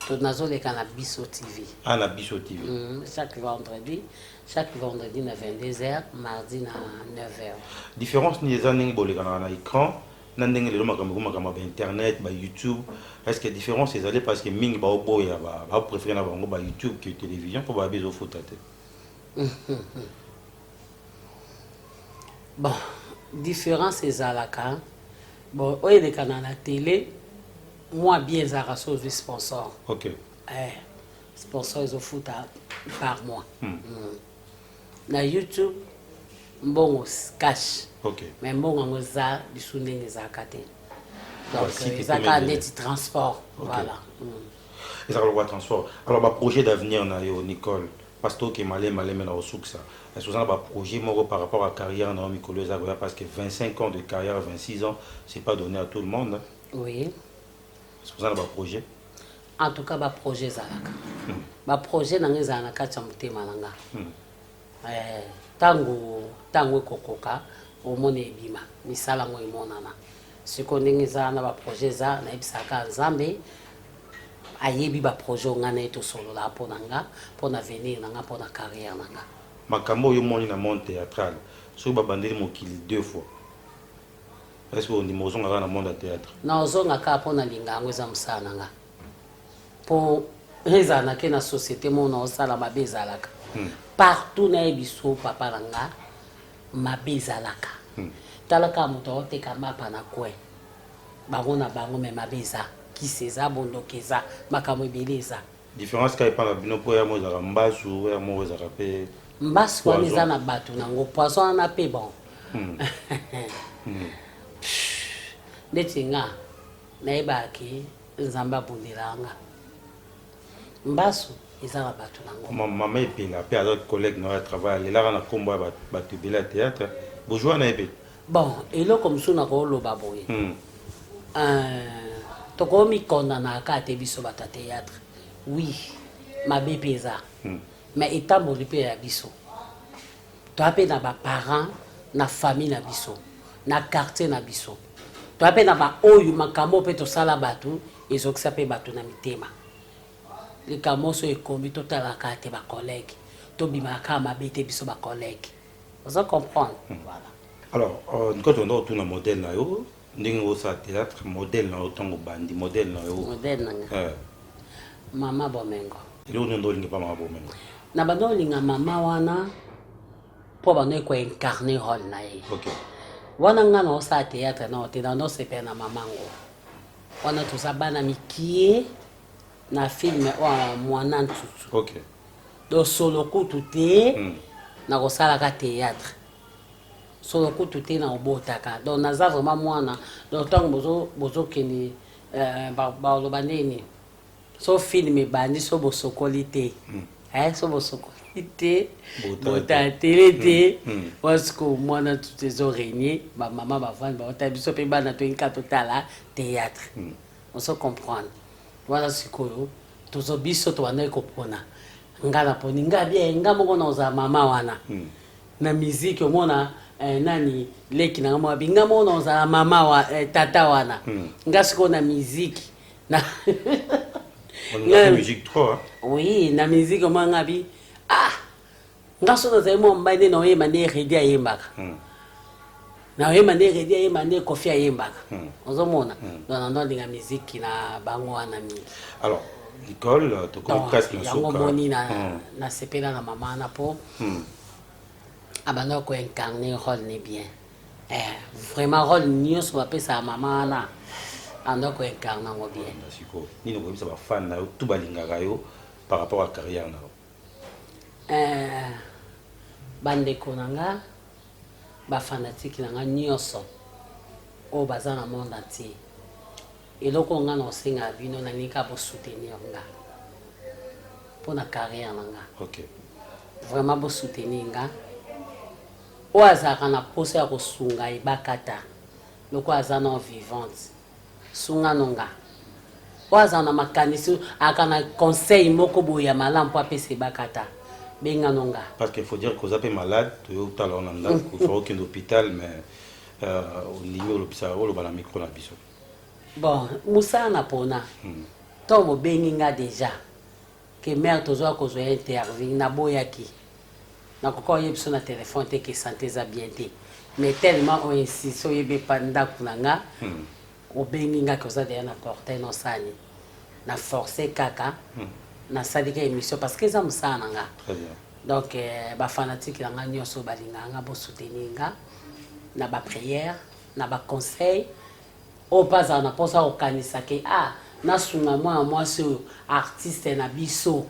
Speaker 2: To nazoleka na Biso TV.
Speaker 1: Ah, na Biso TV.
Speaker 2: Chaque vendredi, chaque vendredi na 22h, mardi na 9h.
Speaker 1: Différence nini eza ndenge bolekanaka na écran na ndenge lelo makambo eko makambo ya bainternet, bayoutube? Est ce que différence ezali? Parce que mingi baoboya, bapréféré na bango bayoutube que télévision, mpo bayebi ezofuta te.
Speaker 2: Bon, différence ezalaka, bon, oyo elekana na télé mwa bien ezalaka so ozwi sponsor. Sponsor ezofuta par mois. Na YouTube mbongo cash. Mais mbongo yango eza lisu ndenge ezalaka te. Donc eza kaka neti transport, voilà.
Speaker 1: Ezalaka lokola transport. Alors, baprojet d'avenir na yo, Nicole, parce que toke maleme maleme na kosukisa, est ce oza na baprojet moko par rapport à carrière na yo mikolo eza koya? Parce que 25 ans de carrière, 26 ans, c'est pas donné à tout le monde.
Speaker 2: Oui.
Speaker 1: Oza na baprojet?
Speaker 2: En tout cas, baprojet ezalaka. Baprojet na nga ezala na kati ya motema na nga. Ntango ntango ekokoka, omona ebima, misala yango emonana. Sikoyo ndenge eza na baprojet eza, nayebisaka Nzambe ayebi baprojet oyo ngai na ye tosolola mpo na nga, mpo na avenir na nga, mpo na carrière na nga.
Speaker 1: Makambo oyo omoni na monde théâtral, soki babandeli mokili deux fois, est ce que ondima ozonga kaka na monde ya théâtre?
Speaker 2: Na ozonga kaka mpo nalinga yango, eza mosala na nga. Mpo ezala nake na société moko na osala mabe, ezalaka partout. Nayebi so papa na nga, mabe ezalaka. Tala kaka moto aoteka mapa na coin, bango na bango, me mabe eza, kisi eza, bondoki eza, makambo ebele eza.
Speaker 1: Différence kaka epa na bino, mpo ya mo ezalaka mbasu, ya moko ezalaka mpe
Speaker 2: mbasu wana eza na bato nango, poison wana mpe. Bon, ndeti nga nayebaki Nzambe abundelaka nga, mbasu eza na bato nango.
Speaker 1: Mama Epela mpe aza collègue na yo ya travail, alelaka na nkombo ya bato ebele ya théâtre. Bozwa na ye mpe?
Speaker 2: Bon, eloko mosusu nakoloba boye, tokomikondanaka kaka te biso bato ya théâtre. Oui, mabe mpe eza, mais etamboli mpe ya biso. Toya mpe na baparent, na famille na biso, na quartier na biso, toya mpe na baoyo makambo mpe tosala bato, ezokisa mpe bato na mitema. Likambo so ekomi, totalaka te bacollègue, tobimaka kaka mabe te biso bacollègue. Oza comprendre? Voilà.
Speaker 1: Alors, niko tonda otuna modèle na yo, ndenge osala théâtre, modèle na yo ntango bandi, modèle na yo.
Speaker 2: Modèle na nga? Mama Bomengo.
Speaker 1: Eloko nini olingi pa Mama Bomengo?
Speaker 2: Na bando olinga mama wana mpo bando koincarner rôle na ye. Wana nga na osala théâtre na te, na nosepela na mama ngo wana. Toza bana mikie na film oyo Mwana Ntutu. Donc solo kutu te na kosalaka théâtre, solo kutu te na kobotaka. Donc naza vraiment mwana. Donc ntango bozokende, baloba ndeni so film ebandi, so bosokoli te, so bosokoli te, bota tele te. Wana sikoyo Mwana Tutu ezoréunir bamama, bavandi, baota biso mpe bana, toyinka totala théâtre. Ozo comprendre? Wana sikoyo tozo biso tobandaki kopona. Nga naponi nga bien, nga moko na ozala mama wana na musique. Omona, nani leki nanga moko abi nga moko na ozala mama wa, tata wana. Nga sikoyo na musique na
Speaker 1: musique trop, hein?
Speaker 2: Oui, na musique omona nga bi, ah, nga so nazali mwa mobali nde naoyemba nde Redi ayembaka, naoyemba nde Redi ayemba, nde Kofi ayembaka. Ozomona? Donc nando alinga musique na bango wana mingi.
Speaker 1: Alors Nicole, tokomi presque na
Speaker 2: yango. Moni nasepela na mama wana mpo abandaka koincarner rôle ne bien. Vraiment, rôle nyonso bapesaka mama wana, abandaka koincarner yango bien.
Speaker 1: Sikoyo nini okoyebisa bafan na yo tu balingaka yo par rapport à carrière na yo?
Speaker 2: Bandeko na nga, bafanatike na nga nyonso oyo baza na monde entier, eloko nga na osengaka bino, nalingi kaka bosoutenir nga mpo na carrière na nga. Vraiment, bosoutenir nga. Oyo azalaka na posa ya kosunga Ebakata lokola aza nano vivante, sunga no nga. Oyo azala na makanisi, aka na conseil moko boye ya malamu mpo apesa Ebakata, bengano nga.
Speaker 1: Parce qu'il faut dire koza mpe malade, toyotala o na ndako, faut okende hôpital, mais ondimi olobisa, oloba na micro na biso.
Speaker 2: Bon, mosala na pona ntango bobengi nga déjà ke mare tozwa kozwa interview, naboyaki, nakoka oyebi biso na telefone te ke santé eza bien te, mais tellement oinsiste, oyebi epa ndako na nga, obengi nga ke oza deya na portail, nosani na force kaka nasali ka émission parce que eza mosala na nga.
Speaker 1: Très bien.
Speaker 2: Donc bafanatike na nga nyonso balingaka nga, bosoutenir nga na baprière, na baconseil. Oyo mpe azala na mposa kokanisa ke, ah, nasunga mwana mwasi oyo, artiste na biso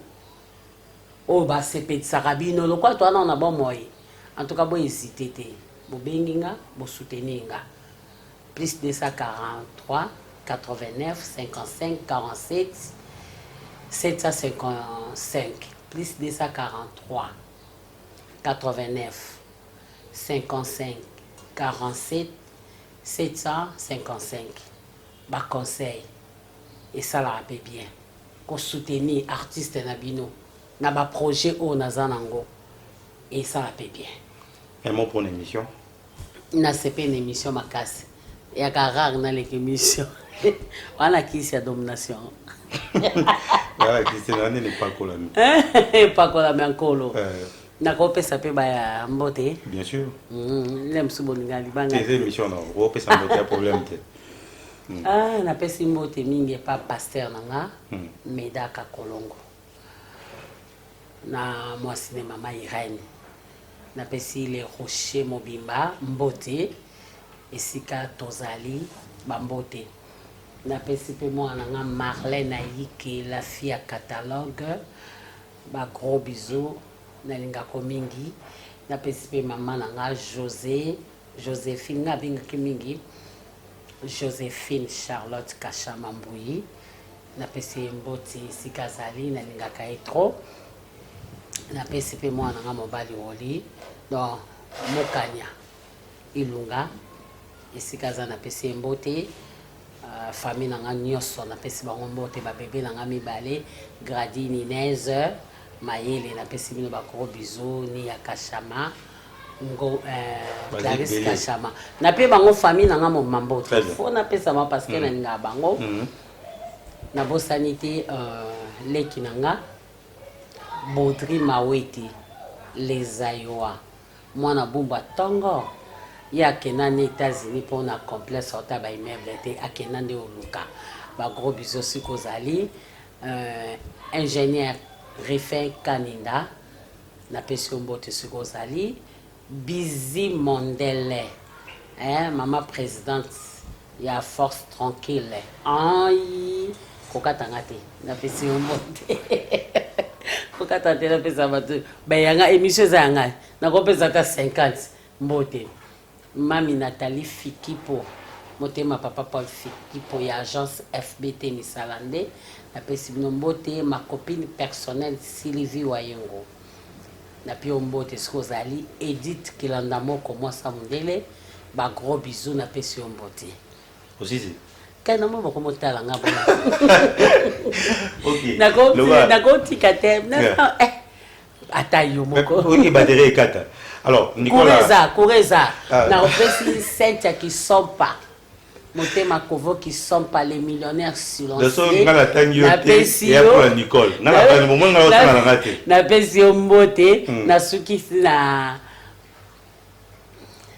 Speaker 2: oyo basepelisaka bino lokola toza nao na bomoi. En tout cas, bohésite te, bobengi nga, bosoutenir nga, plus 243 89 55 47 755, plus 243 89 55 47 755. Baconseil. Esalaka mpe bien kosoutenir artiste na bino na baprojet oyo naza nango, esala mpe bien.
Speaker 1: Un mot pour l'émission.
Speaker 2: Nasepe na émission makasi, eyaka rare naleka émission wana. Kisi ya domination.
Speaker 1: Voilà, kisi na nini epakolami.
Speaker 2: Epakolami ya nkolo. Nakopesa mpe baya mbote.
Speaker 1: Bien sûr.
Speaker 2: Le mosusu bolinga libanga.
Speaker 1: Eza émission na okopesa mbote ya problème te.
Speaker 2: Ah, napesi mbote mingi epa pasteur na nga Medaka Kolongo na mwasi ne mama Irene. Napesi Le Rocher mobimba mbote, esika tozali bambote. Napesi mpe mwana na nga Marlène Ayike, la fille ya catalogue, bagros bisous, nalingako mingi. Napesi mpe mama na nga José, Joséphine, nga abengaki mingi Joséphine Charlotte Kashama Mbuyi. Napesi ye mbote esika azali, nalingaka ye trop. Napesi mpe mwana na nga mobali Woli, donc Mokanya Ilunga, esika aza napesi ye mbote. Famille na nga nyonso napesi bango mbote, babebe na nga mibale Gradine, Inez Mayele, napesi bino bagros bisous. Ni ya Kashama ngo, Clarisse
Speaker 1: ebele.
Speaker 2: Kashama, nape bango famille na nga mobima mbote.
Speaker 1: Très bien.
Speaker 2: Fo napesa bango parce que nalingaka bango. Nabosani te leki na nga Baudry Mawete Lezayoa, mwana Bumba ntongo. Ye akenda nde États-Unis mpona complexe ota baimmeuble te, akenda nde oluka. Bagros bisous soki ozali. Ingénieur Rifin Kaninda, napesi yo mbote soki ozali. Bizi Mondele, eh, mama présidente ya Force Tranquille, ai kokatanga te, napesi yo mbote. Kokata te, napesa bato bayanga émission eza ya ngai, nakopesa ata 50 mbote. Mami Nathalie Fikipo, motema papa Paul Fikipo ya agence FBT Misala nde, napesi bino mbote. Ma copine personnelle Sylvie Wayengo, napi yo mbote soki ozali. Edith Kilanda moko, mwasa mondele, bagros bisous, napesi yo mbote.
Speaker 1: Osisi.
Speaker 2: Kai na mo bakomotala nga bona.
Speaker 1: Ok. Loba.
Speaker 2: Nakotika te. Ata yo moko.
Speaker 1: Ok, batterie ekata. Alors, Nicolas.
Speaker 2: Kureza, kureza.
Speaker 1: Ah.
Speaker 2: Nakopesi Cynthia Kisompa, motema Kovo Kisompa, les millionnaires
Speaker 1: Daso nga natangi yo te.
Speaker 2: Napesi
Speaker 1: eya
Speaker 2: yo.
Speaker 1: mpona Nicole. Nga natangi momoi, nga otanga na nga te.
Speaker 2: Napesi yo mbote. Nasukisi na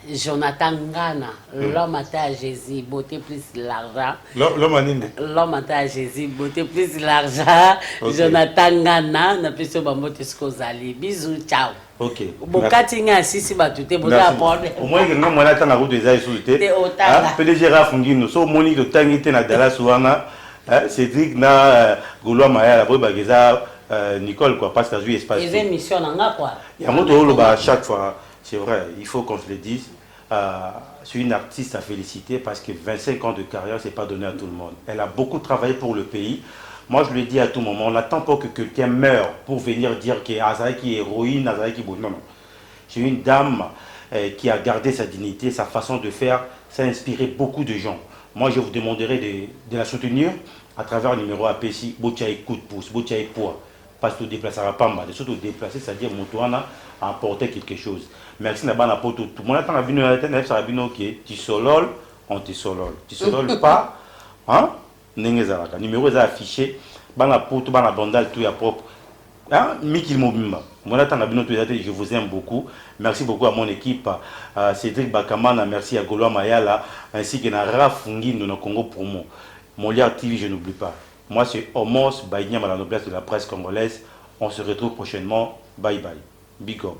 Speaker 2: Jonathan Ngana, l'homme ata ya Jésus, beauté plus l'argent.
Speaker 1: L'homme anini?
Speaker 2: L'homme ata ya Jésus, beauté plus l'argent. Jonathan Ngana, napesi yo bambote soki ozali. Bisous, ciao. Bokati ngai asisi bato te, boza ya problème.
Speaker 1: Omoni ke nga mwana atanga kutu eza lisusu te.
Speaker 2: Te, otanga.
Speaker 1: Ah, PDG Raf Ngino, so omoni totangi te na Dallas wana, Cédric na Gaulois Mayala, boyebaka eza Nicole quoi, parce que azwi espace
Speaker 2: eza
Speaker 1: te.
Speaker 2: Émission na nga quoi.
Speaker 1: Yango toloba à chaque fois, c'est vrai, il faut qu'on se le dise, c'est une artiste à féliciter parce que 25 ans de carrière, c'est pas donné à tout le monde. Elle a beaucoup travaillé pour le pays. Moi, je le dis à tout moment, on n'attend pas que quelqu'un meure pour venir dire que azalaki héroïne, azalaki bon. Non, non. C'est une dame qui a gardé sa dignité, sa façon de faire, ça a inspiré beaucoup de gens. Moi, je vous demanderai de la soutenir à travers le numéro APC, botia coup de pouce, botia poids. Parce que déplacer pamba, surtout déplacer, c'est-à-dire moto wana a apporter quelque chose. Merci na bana poto. Tout le monde attend la bino, na bino que tu solol, on te solol. Tu solol pas, hein? Ndenge ezalaka. Numéro eza affiché. Bana poto, bana bandal, tout ya propre. Hein? Mikili mobimba. Moi, attend la bino tout je vous aime beaucoup. Merci beaucoup à mon équipe, Cédric Bakamana, merci à Gaulois Mayala, ainsi que na Raf Ngindo na Congo Promo. Molière TV, je n'oublie pas. Moi, c'est Omos Baïniam à la noblesse de la presse congolaise. On se retrouve prochainement. Bye bye. Big up.